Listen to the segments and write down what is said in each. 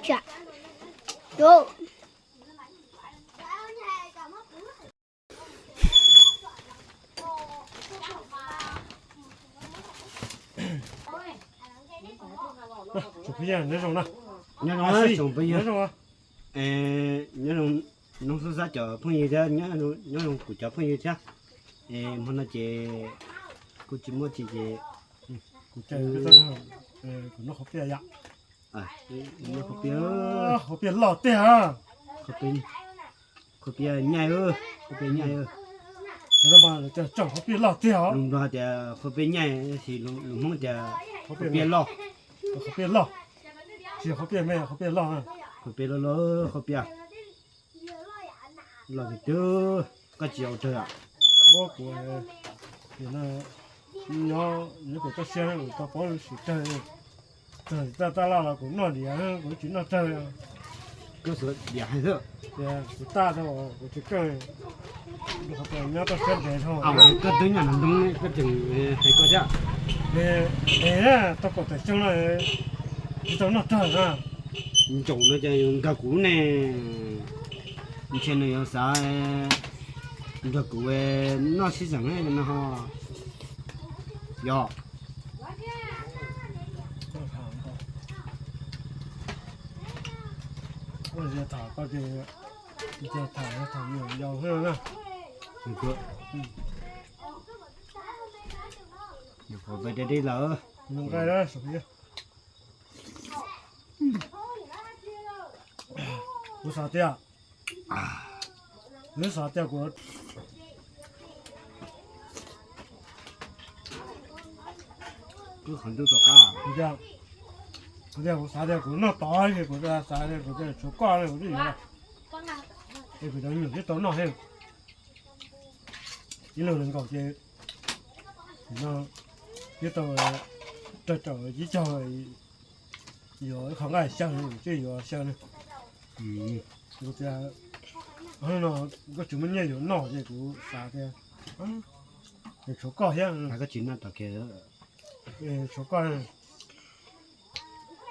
ຈະໂຈະ Chụp hình nhớ rồi nè. Nhớ rồi, à, chụp hình nhớ. Nhớ rồi. Ê, nhớ rồi, nông dân xã chở phong như thế, nhớ rồi, nhớ rồi, của chở phong như thế. Ê, hôm nay chị, cô chị mua chị, chị. Ừ, của chị, cái đó, ê, của nó không kia vậy. À, nó không kia. Ơ, không kia lọt thế hả? Không kia. ເຂົ້າປຽກໃຫຍ່ເອີ ເຂົ້າປຽກໃຫຍ່ເອີ ແລ້ວມາຈະເຈົ້າເຂົ້າປຽກຫຼອກແທ້ ລຸງວ່າແຕ່ເຂົ້າປຽກໃຫຍ່ ຊິລຸງ ລຸງຮູ້ແຕ່ເຂົ້າປຽກຫຼອກ ເຂົ້າປຽກຫຼອກ ຊິເຂົ້າປຽກແມ່ ເຂົ້າປຽກຫຼອກ ເຂົ້າປຽກຫຼອກ ເຂົ້າປຽກຫຼອກເດີ ກໍຊິເອົາເດີ ໂອ້ ກວຍ ເຫັນນະ ຍໍ ຍກຕົວເຊຍ ຕົວໂປ້ ຊິເດີ ເອີ ຕາ ຕາລາວ ກູນອນດຽວ ກູຊິນອນເທີ ກູສວຍດຽວໃຫ້ເທີ ເອີ ກູຕາເທີ ກູຊິເກີ ເຂົາເຈົ້າຍາມຕອນເຊົ້າແດດເນາະ ເອົາ ເກີດຕົວຫຍັງນຳຕົງນີ້ ເກີດຈັ່ງໃຫ້ກໍຈະ ເອີ ເອີ ຕະໂກນແຕ່ເຊິ່ງເລີຍ ຊິຕ້ອງນອນເທີນະ ຈົງນະຈະຢູ່ກັບກູແນ່ ເຊັ່ນນະ ສາຍ ດອກກູເວ ນອກຊີສັງໃຫ້ນະຮອ ຍອ ເຈົ້າຖາມກໍ ເຈົ້າຖາມກໍຈະ ເຈົ້າຖາມ ຖາມຢູ່ຍອມເພິ່ນນະ ເພິ່ນກໍ ອືມ ດຽວຂໍໄປໄດ້ເດີ ມັນໄດ້ແລ້ວ ຜູ້ສາວເຕ້ຍ ຫຼືສາວເຕ້ຍກູ ຄືຂັນດູຕະກາ ເດ ເດ ສາວເຕ້ຍກູ ນອກຕໍ່ໃຫ້ກູ ສາວເຕ້ຍກູ ເດ ຊຸກອນເລີຍກູ ເດ ເດ ເດ ເດ ເດ ເດ ເດ ເດ ເດ อีโลหนึ่งก็เจเนาะยี่ตัวเจ้าเจ้ายี่เจ้าอยู่ของไอ้เจ้านี่ชื่ออยู่เจ้านี่อืมกูจะเฮ้ยเนาะก็ถึงมันเนี่ยอยู่นอกเนี่ยกูสาแกเอ้าไอ้เขาก็เฮ้ยแล้วก็กินนั่นต่อแกเออเขาก็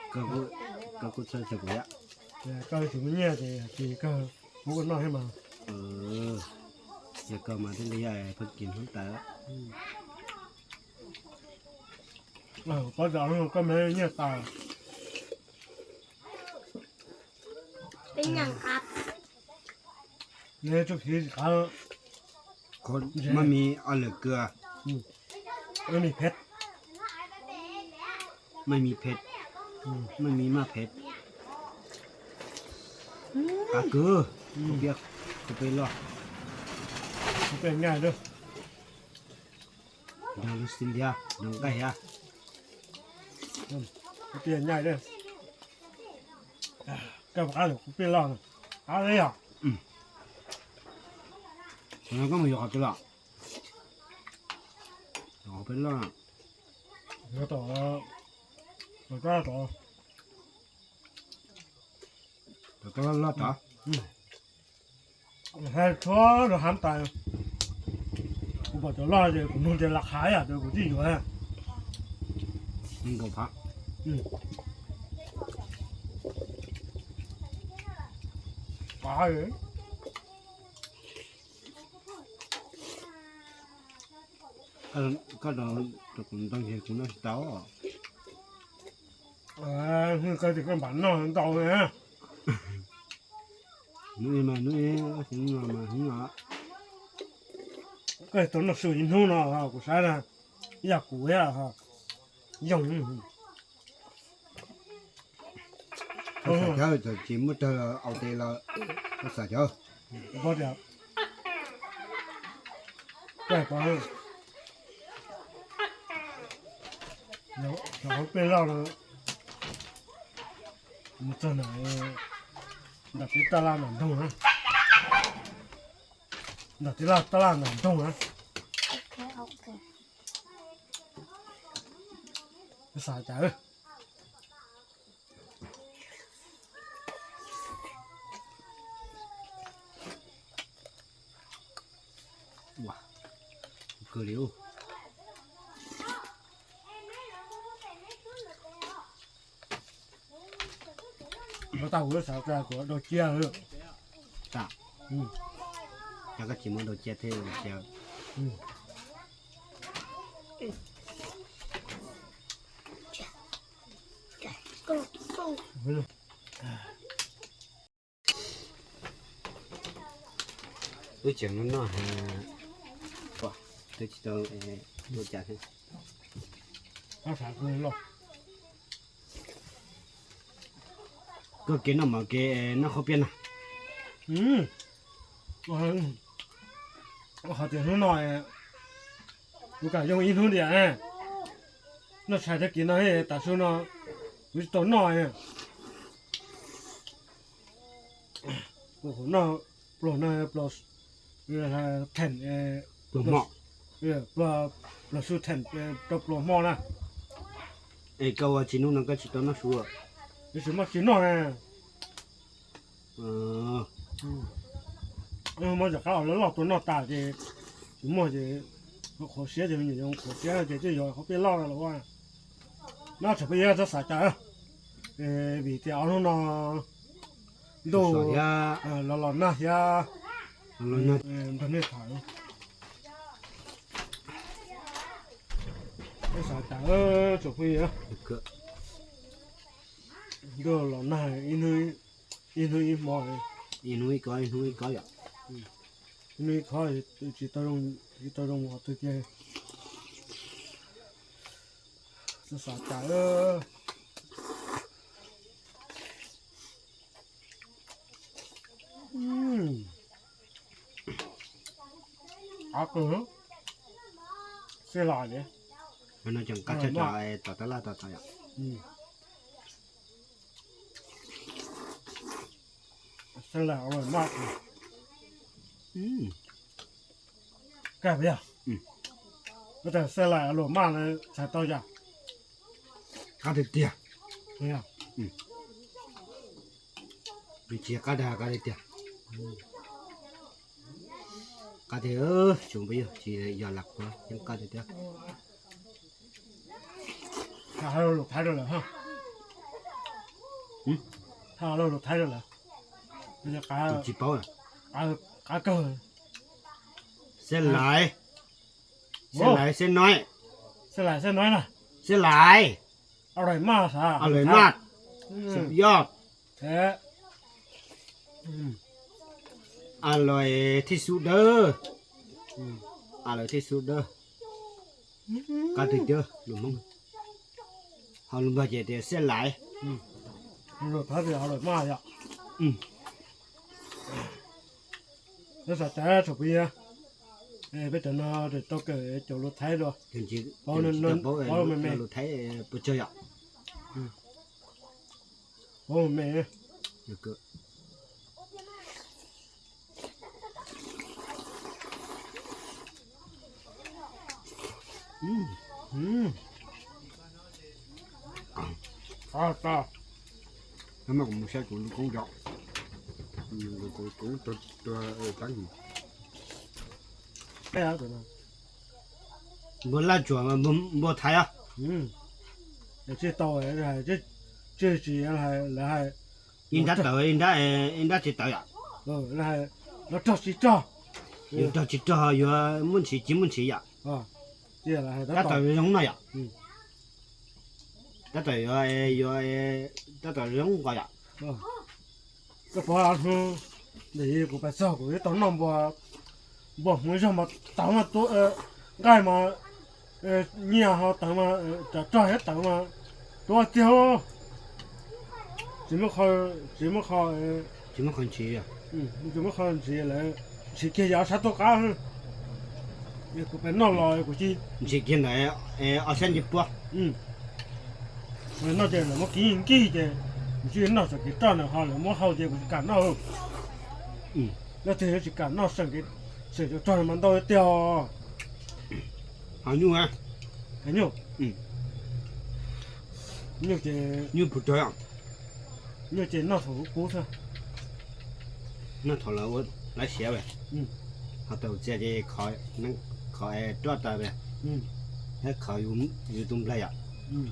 Kau ku, kau ku sa sa ku ya. Ya, kau tu punya je, si kau bukan nak hemat. Eh, ya kau mati dia, eh, pergi hantar. Hmm. Ah, kau dah anu, kau main ni tak. Kenyang, Kak. ເນຍ ຈຸກທີ່ຂາວ ຄົນ ເນຍ ມັນມີອັນເຫຼືອເກືອ ອືມ ມັນມີເຜັດ ມັນມີເຜັດ ອືມ ມັນມີມາເຜັດ ອືມ ກະຄື ອືມ ເປີກ ເປີກເລີຍ ເປັນງ່າຍເດີ. Dah lu sindia, dong kai ya. Hmm, tapi yang nyai deh. Ka ba ka lu pi lo. A le ya. Hmm. Yang ka mu yo ka tu la. Yo pi lo. Yo to. Yo to. Yo to lo ta. Hmm. ໃຫ້ໂທດ ຫ້າມຕາຍ ກູບອກຈະລອດເດ ກູນຸ່ງຈະລາຄາຍອະ ເດີ ກູຊິຢູ່ແຮງ ມັນກໍພະ ອືມ ປາເອີຍ ເອີ ກໍຕ້ອງ ຕ້ອງເຮັດກູນະເຕົາ ເອີ ຄືກໍຊິກັນບານນອກເຕົາເລີຍ Nuôi mà nuôi, nuôi mà nuôi. Cái tôi nó sửa nhìn hú nó ha, của sai là, ya của ya ha, dùng. Có sao chứ, giờ chỉ muốn cho ông tê là, có sao chứ. Có được. Cái có. Nó, nó không quên lo nữa. ມັນຕົວໃດ ດາດຕິດຕະຫຼາດໜານດົງນະ ດາດຕິດຕະຫຼາດໜານດົງນະ ໂອເຄ ໂອເຄ ພາສາຈາເອີຍ ວ້າ ຄືເລີວ. Nó tao ướt sao ra của đồ chia nữa. Tao. Ừ. Tao có chỉ muốn đồ chia thế đồ chia. Ừ. Ừ. Ui, chèo nó no ha. Ủa, tôi chỉ tao, ê, tôi chả thế. Nó sạch luôn rồi. Có cái nó mà cái, ê, nó không biết à. Ừ. Ờ, họ thì nó nói, tôi cả dùng ít hơn đi à. Nó xài cho kỹ nó hết, tại sao nó, tôi tao nói à. ໂອ້ໂຫ ເນາະ ປລໍເນາະ ປລໍ ເອີ ແທ່ນ ເອີ ປລໍໝໍ້ ເອີ ປລໍ ປລໍຊູແທ່ນ ເອີ ປລໍ ປລໍໝໍ້ນະ ເອີ ກະວ່າຊິນຸນະ ກະຊິຕອນນະຊູ ເອີ ຊິມາຊິນອນນະ ເອີ ເອີ ມາຈາກເຂົາເອົາແລ້ວລອກຕົວນອກຕາເຈ ຊິມາເຈ ເຂົາເສຍເຈ ເຂົາເສຍເຈ ເຈຢອກເຂົາເປັນລອກແລ້ວວ່າ ນອກຈາກໄປເຮັດສາຈາ ເອີ ເອີ ບີເຈເອົານອນ Đồ, ờ, lò lò nà ya. Lò lò nà. Ờ, đâm nè thả. Cái sao ta, ờ, chụp cái gì á. Được. Đồ lò nà, in hui, in hui in mò. In hui có, in hui có vậy. Ừ. In hui có thì chỉ tao rong, chỉ tao rong một thứ kia. Sao sao ta, ờ. ອືມ ອັກເລີຍ ເສຍຫຼາຍເດ້ ມັນຈັ່ງກັດຈະຈ່ອຍຕໍ່ຕະຫຼາດຕໍ່ໄທອະ ອືມ ເສຍຫຼາຍອະລ່ອຍມາກເລີຍ ອືມ ແຊບເດ ອືມ ແຕ່ເສຍຫຼາຍອະລ່ອຍມາກເລີຍ ສາຍຕໍ່ຢາ Cá tê tia. Thế à? Ừ. Mình chia cá đà cá tê tia. Ừ. Cá tê ơ, chúng bây giờ chỉ giờ lặp quá, những cá tê tia. Thả lô lục thái rồi hả? Ừ? Thả lô lục thái rồi hả? Bây giờ cá. Tôi chỉ bao à? Cá, cá cơ. Xiên à. Lại. ເສັ້ນຫຼາຍເສັ້ນນ້ອຍ ເສັ້ນຫຼາຍເສັ້ນນ້ອຍນະ ເສັ້ນຫຼາຍ ອະລ່ອຍມາກ ອະລ່ອຍມາກ ສຸດຍອດແທ້ ອືມ ອະລ່ອຍທີ່ສຸດເດີ ອືມ ອະລ່ອຍທີ່ສຸດເດີ ການຕິດເດີ ລຸມເຮົາລຸມບໍ່ເຈເດເສັ້ນຫຼາຍ ອືມ ລົດໄທເປັນອະລ່ອຍມາກອະ ອືມ Nó sao chả chụp bia. Ê, bây giờ nó để tao kể chỗ lột thái rồi. Bao nên nó, bao mẹ mẹ. Lột thái, ê, bữa chơi ạ. Ừ. Bao mẹ mẹ. Được cơ. Ừm. Ừm. À, ta. Nó mà cũng sẽ cũng, cũng dọn. Ừm, cũng, cũng, cũng tôi, tôi, ờ, trắng. Cái đó tụi nó. Bữa lá chùa mà bữa, bữa Thái á. Ừm. Để chia tàu này, là chứ, chứ chỉ là, là hai. Yin đã tới, yin đã, ê, yin đã chỉ tới à? Ờ, là hai. Nó cho chỉ cho. Yu cho chỉ cho, yu muốn chỉ, chỉ muốn chỉ à? Ờ. Chia là hai. Đã tới giống này à? Ừm. Đã tới, yu, ê, yu, ê, đã tới giống gọi à? Ờ. ກໍເພາະວ່າ ເອີ ເດ ກູໄປຊອກ ກູໄປຕ້ອງນອນບໍ່ ບໍ່ຮູ້ຈັ່ງມາຕາມມາຕົວ ເອີ ໄດ້ມາ ເອີ ເນຍເຮົາຕາມມາ ເອີ ຈະຈ່ອຍໃຫ້ຕາມມາຕົວດຽວ ຊິມາຂໍ ຊິມາຂໍ ເອີ ຊິມາຂໍຊີ ອືມ ຊິມາຂໍຊີແລ້ວ ຊິເກຍາຊາໂຕກາ ເອີ ກູໄປນອນລໍ ກູຊິ ຊິກິນໄດ້ ເອີ ເອົາເສັ້ນຈິບປົວ ອືມ ເອີ ນອກຈາກນັ້ນມາກິນກີເຈ ຊິນອກຈາກກິນຕອນນະເຮົາແລ້ວ ມາເຮົາເຈ ກູຊິການນອກ ອືມ ແລ້ວເຈຊິການນອກສັງເກດ ເສຍຈອນມັນໂດຍຕຽວ ຫາຢູ່ຫະ ຫາຢູ່ ອືມ ຢູ່ເຈ ຢູ່ຜູ້ດຽວ Ñu che no tho ku sa. No tho la o la sia we. Mm. Ha to che je kho nang kho e to ta we. Mm. He kho yu yu tum la ya. Mm.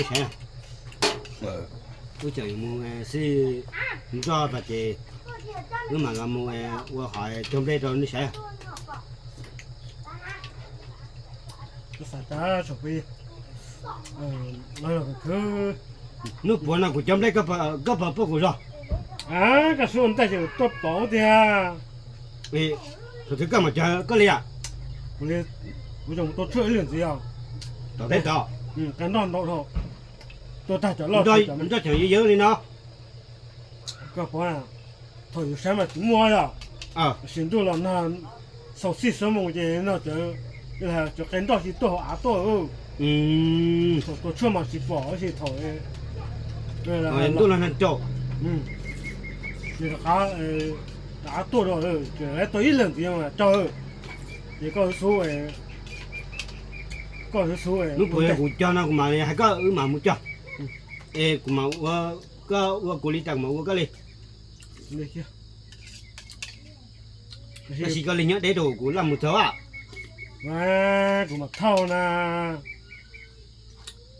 န့ໃສ? ເອີ ກູຈະມີເອົາຊື້ ມັນກໍປະເຈ ເອີ ມັນກໍມີເອົາ ວ່າຂາຍຈອມເລດເອົານີ້ໃສ? ກະສາຕາໂຊປີ ເອີ ແລ້ວກໍຄື ນູ່ປົວນະ ກູຈອມເລດກໍ ກໍປະໂປະກູຊໍ ອາ ກະສູນແຕ່ຈະຕົວປອງເຕີຍ ເອີ ສະຖືກະມາຈະກໍເລີຍ ກູເລີຍ ກູຈະຕົວຊ່ວຍເລື່ອງຊິເອົາ ຕໍ່ໄດ້ຕໍ່ ອືມ ກະນອນດອກເນາະ ຕົວຕາຈະລອດ ມັນຈະເຈີເຢີະໆນີ້ເນາະ ກໍພໍນະ ເຂົາຢູ່ໃສມາຕົວມົວລະ ເອີ ຊິນດູລະນານ ສອງສີ່ຊົ່ວໂມງເຈເນາະ ເຈີ ເອີ ເຈີເກັນດອກຊິໂຕອາໂຕ ເອີ ອືມ ໂຕ ໂຕຊົ່ວມາຊິປໍຊິໂຕ ເອີ ເອີ ເອີ ລະ ເອີ ໂຕລະນັ້ນໂຕ ອືມ ຊິລະຄາ ເອີ ອາໂຕໂຕ ເອີ ເຈີແລະໂຕອີເລື່ອງຊິມາໂຕ ເອີ ເຈກໍສູ້ ເອີ ກໍສູ້ ເອີ ລູກເອີຍ ກູເຈົ້ານະ ກູມາເລີຍ ໃຫ້ກໍ ເອີ ມາໝູ່ເຈົ້າ ອືມ ເອີ ກູມາວ່າ ກໍວ່າກູລີຕາກມາວ່າກໍເລີຍ ເລີຍ ກະຊິກໍເລີຍເຍາະເດ້ໂດ ກູລຳໝູ່ເຈົ້າອະ ແມ່ ກູມາເທົ່ານະ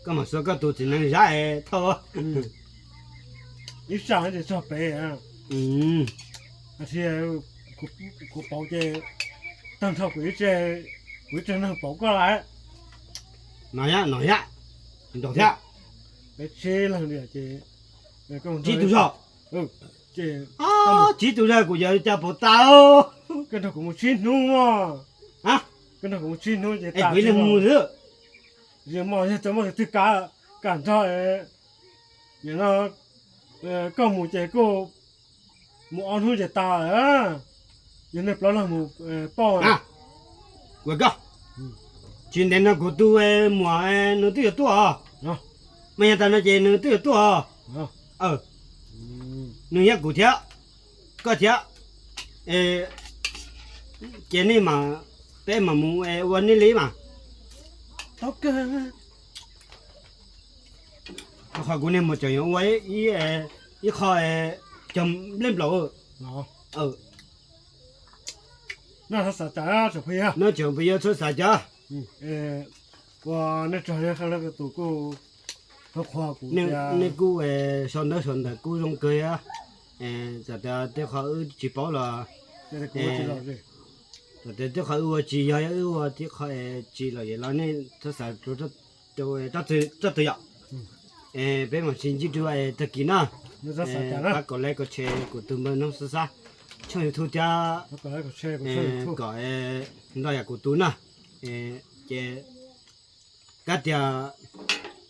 ກໍມາຊວນກໍໂຕຈິງນັ້ນຈະເທົ່າ ອືມ ອີສານຈະຊອບເປອະ Ừm. Asi, ku, ku pau ce, tăng thau ku i ce, ku i ce nang pau ko lai. Nai ya, nai ya. Dong ya. Ai ce lang dia ce. Ai ko. Ci tu so. Ơ, ce. A, ci tu so ku ya ca pau tau. Kan thau ku mu ci nu mo. Ha? Kan thau ku mu ci nu ce. Ai ta ku le mu le. Ye mo ye ta mo tu ka, kan thau e. Ye no, e, ko mu ce ko. Mu on hu je ta, e. Ye ne plo la mu, e, po. A. Wa ga. Chin den na go tu, e, mu, e, no tu yo tu a. No. Ma ya ta na je no tu yo tu a. No. E. No ya gu tia. Ko tia. E. Je ni ma, pe ma mu, e, wa ni li ma. To ke. ເອົາ ຂ້ອຍກູນີ້ໝົດຈະຍັງອວຍອີ ອີ ອີ ຂ້ອຍຈຳເລັບເຫຼົ່າ ເອີ ເນາະ ເອີ ໜ້າສາຈາ ເຈົ້າພະຍາ ເນາະ ເຈົ້າພະຍາ ສາຈາ ອືມ ເອີ ວ່າໃນຈອຍຫັ້ນລະກະຕູກູ ເຮົາຂໍກູ ໃນ ໃນກູ ເອີ ຊອນເດີ ຊອນເດີ ກູລົງເກີຍ ເອີ ສາຈາ ແຕ່ຂ້ອຍອື ຈິເປົາລະ ແຕ່ກູ ເອີ ຈິເລົ່າເດ້ ແຕ່ ແຕ່ຂ້ອຍອືວ່າຈິຢາ ອືວ່າທີ່ຂ້ອຍຈິລະ ລະນີ້ ສາຈາ ໂຕ ເຈົ້າ ເຈົ້າ ເຈົ້າ ເຈົ້າ ອືມ ເອີ ເປັນໝໍຊິນຈິດດ້ວຍຕະກີ້ນະ ເອີ ຝາກກົດໄລກົດແຊກົດຕິດຕາມນ້ອງຊາຊາ ຊ່ອງຢູທູບຈ້າ ຝາກກົດໄລກົດແຊກົດ ເອີ ຊ່ອງຢູທູບ ກໍ ເອີ ນ້ອງຢາກກົດຕູນະ ເອີ ເຈ ກະຕຽ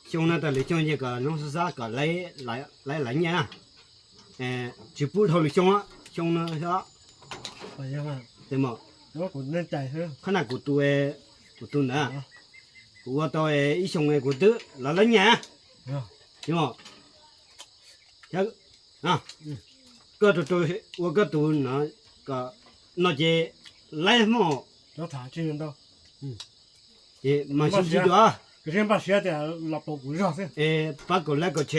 ຊ່ວງນັ້ນຕະຫຼີ ຊ່ວງເຢັນກໍນ້ອງຊາຊາກໍໄລ ໄລ ໄລ ໄລເງ່ຍນະ ເອີ ຊິປູເທົ່າຫຼືຊ່ວງ ຊ່ວງນັ້ນຊະ ໄປຍັງ ເຕັມໝໍ ແຕ່ວ່າກູແນ່ໃຈເຮີ ຂະໜາດກູຕູ ເອີ ກູຕູນະ ກູວ່າໂຕເອ ອີ່ຊົງເອ ກູຕື້ ລະລະແຍ ເນາະ ເນາະ ຈັກ ອືມ ກໍໂຕ ໂຕ ວ່າກໍຕູນະ ກໍນອກເຈ ໄລໝໍ ເຈົ້າຖາມຊື່ນັ້ນໂຕ ອືມ ເອ ມາຊິຈິດວະ ກະເຮັດບາດເສຍແຕ່ລະໂປກູເນາະ ເອ ຝາກກົດໄລກົດແຊ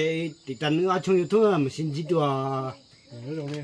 ຕິດຕາມເນາະ ຊ່ອງຢູທູບ ມາຊິຈິດວະ ເອີ ໂຕນີ້